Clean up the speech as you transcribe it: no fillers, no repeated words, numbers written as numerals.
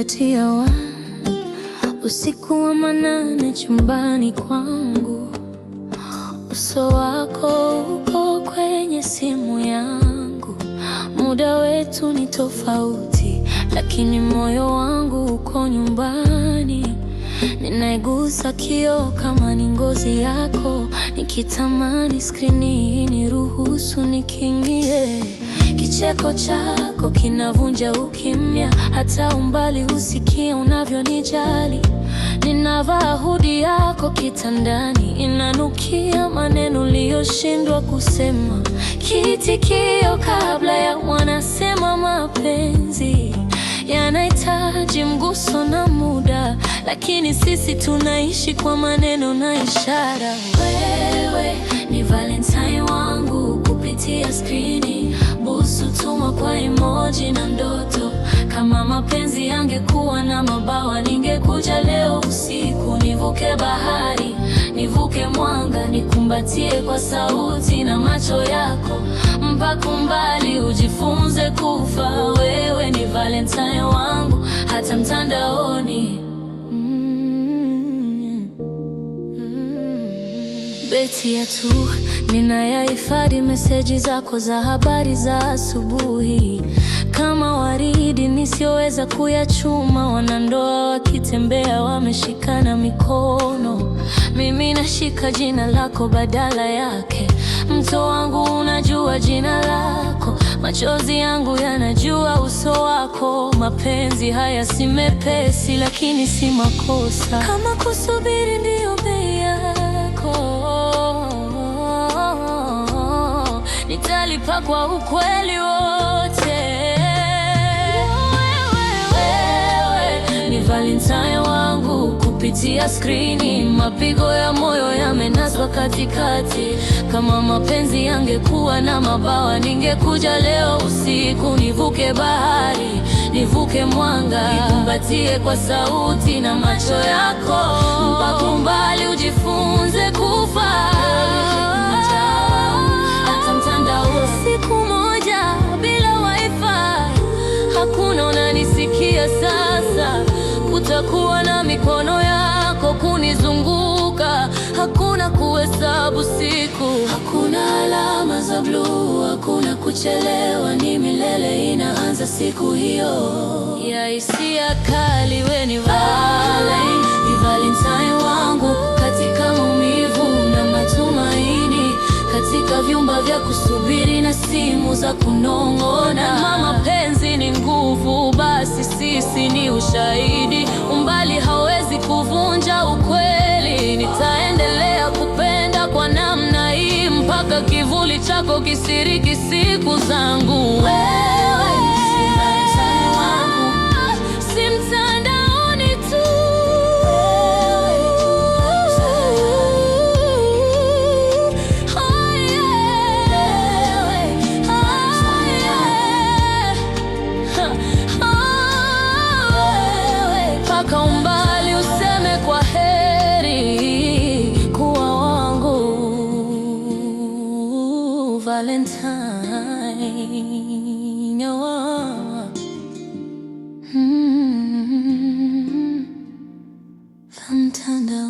Sauti ya usiku wa manane chumbani kwangu, uso wako uko kwenye simu yangu. Muda wetu ni tofauti, lakini moyo wangu uko nyumbani. Ninaigusa kioo kama ni ngozi yako, nikitamani skrini niruhusu nikiingie. Kicheko chako kinavunja ukimya, hata umbali husikia unavyonijali. Ninavaa hoodie yako kitandani, inanukia maneno uliyoshindwa kusema. Kiitikio kabla ya wanasema mapenzi yanahitaji mguso na muda, lakini sisi tunaishi kwa maneno na ishara. Wewe ni Valentine wangu kupitia skrini, busu tuma kwa emoji na ndoto. Kama mapenzi yangekuwa na mabawa, ningekuja leo usiku, nivuke bahari, nivuke mwanga, nikumbatie kwa sauti na macho yako, mpaka umbali ujifunze kufa. Wewe ni Valentine wangu hata mtandaoni. Beti ya tu ninayahifadhi meseji zako za habari za asubuhi kama waridi nisiyoweza kuyachuma. Wanandoa wakitembea wameshikana mikono, mimi nashika jina lako badala yake. Mto wangu unajua jina lako, machozi yangu yanajua uso wako. Mapenzi haya si mepesi, lakini si makosa. Kama kusubiri ndiyo bei yako, nitalipa kwa ukweli wote. Wewe ni Valentine wangu kupitia skrini, mapigo ya moyo yamenaswa katikati. Kama mapenzi yangekuwa na mabawa, ningekuja leo usiku, nivuke bahari, nivuke mwanga, nikumbatie kwa sauti na macho yako, mpaka umbali ujifunze kufa. Hata mtandao siku moja bila wifi hakuna, unanisikia sasa? Kutakuwa na mikono yako kunizunguka, hakuna kuhesabu siku, hakuna alama za bluu, hakuna kuchelewa, ni milele inaanza siku hiyo ya hisia kali. We ni ni Valentine wangu katika maumivu na matumaini, katika vyumba vya kusubiri na simu za kunong'ona. Mama, mapenzi ni nguvu, basi sisi ni ushahidi. Umbali hawezi kuvunja ukweli. Nitaendelea kupenda kwa namna hii mpaka kivuli chako kisiriki siku zangu. Wewe wangu, si mtandaoni tu. Oh yeah. Oh yeah. Oh, mpaka umbali useme kwa heri kuwa wangu Valentine. Oh. Mtandaoni.